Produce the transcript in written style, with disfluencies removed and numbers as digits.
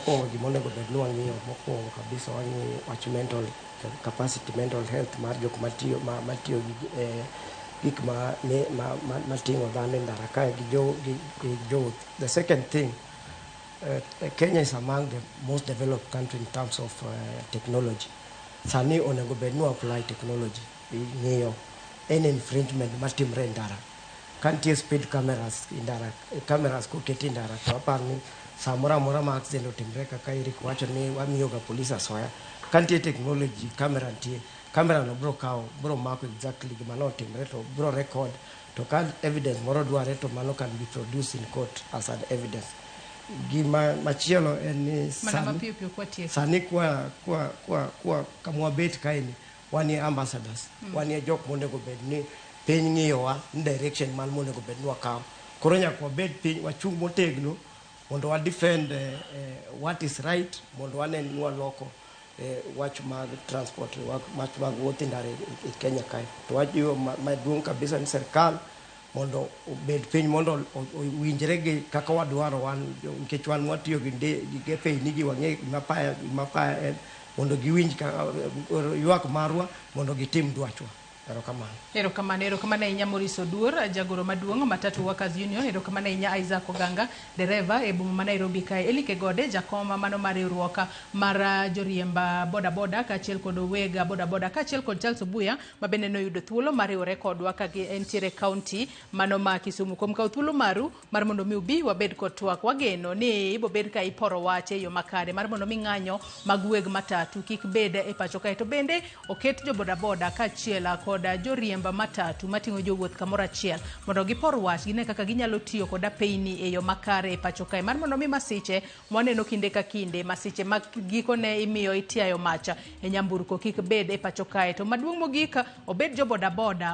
Mokwongo gima onego bed ni wang'iyo mokwongo kabisa wang'iyo wach mental capacity, mental health mar jok matiyo ma, matiyo gi gik ma, ma, ma, mating'o dhano e ndara kae gi jo gi jowuoth. The second thing, Kenya is among the most developed country in terms of technology. Sani onego bed ni apply technology ng'iyo any infringement matimre e ndara. Ka nitie speed cameras e ndara, cameras koketi e ndara to aparo ni samoro amora ma accident otimre kaka Eric wacho ni wamiyo ga police asoya. Ka nitie technology, camera nitie, camera no bro kawo, bro mako exactly gima notimre to bro record to ka evidence moro dware to mano can be produced in court as an evidence. Gima machielo en ni Mana sani, mapiyo piyo kwatieko. Sani kwa kama wabet kaeni wanie ambassadors, wanie jok monego bed ni piny ng'iyowa ni direction man monego bed ni wakawo. Koro nyaka wabed piny wachung' motegno mondo wa defend what is right mondo wane ni waloko wach mag transport, wach mag wuoth e ndara e Kenya kae. To wajiwo maduong' kabisa ni sirkal mondo obed piny mondo owinjre gi kaka wadwaro wan nikech wan watiyo gi gi apeyni gi wang'e gima apaya en mondo giwinj ywak marwa mondo gitim dwachwa. Erokamano. Erokamano, erokamano ahinya Maurice Oduor, jagoro maduong' Matatu Workers Union. Erokamano ahinya Isaac Oganga, dereva e boma ma Nairobi kae. Eli Kegode, jakom mano mar riwruok mar joriemb boda boda kaachiel kod weg boda boda kaachiel kod Charles Obuya ma bende noyudo thuolo mar riwore kodwa ka entiere kaunti mano ma Kisumu. Kuom kawo thuolo maru mar mondo mi ubi wabed kod twak, wageno ni ibobed ka iporo wach e yo makare mar mondo mi ng'anyo mag weg matatu kik bed e pacho kae. To bende oket jo bodaboda kaachiel kod joriemb matatu mating'o jowuoth kamoro achiel mondo gipor wach gine kaka ginyalo tiyo kod apeyni e yo makare e pacho kae mar mondo mi masiche mwaneno kinde ka kinde, masiche ma gikone imiyo itiayo mach e nyamburko kik bed e pacho kae. To maduong' mogik obed jo bodaboda.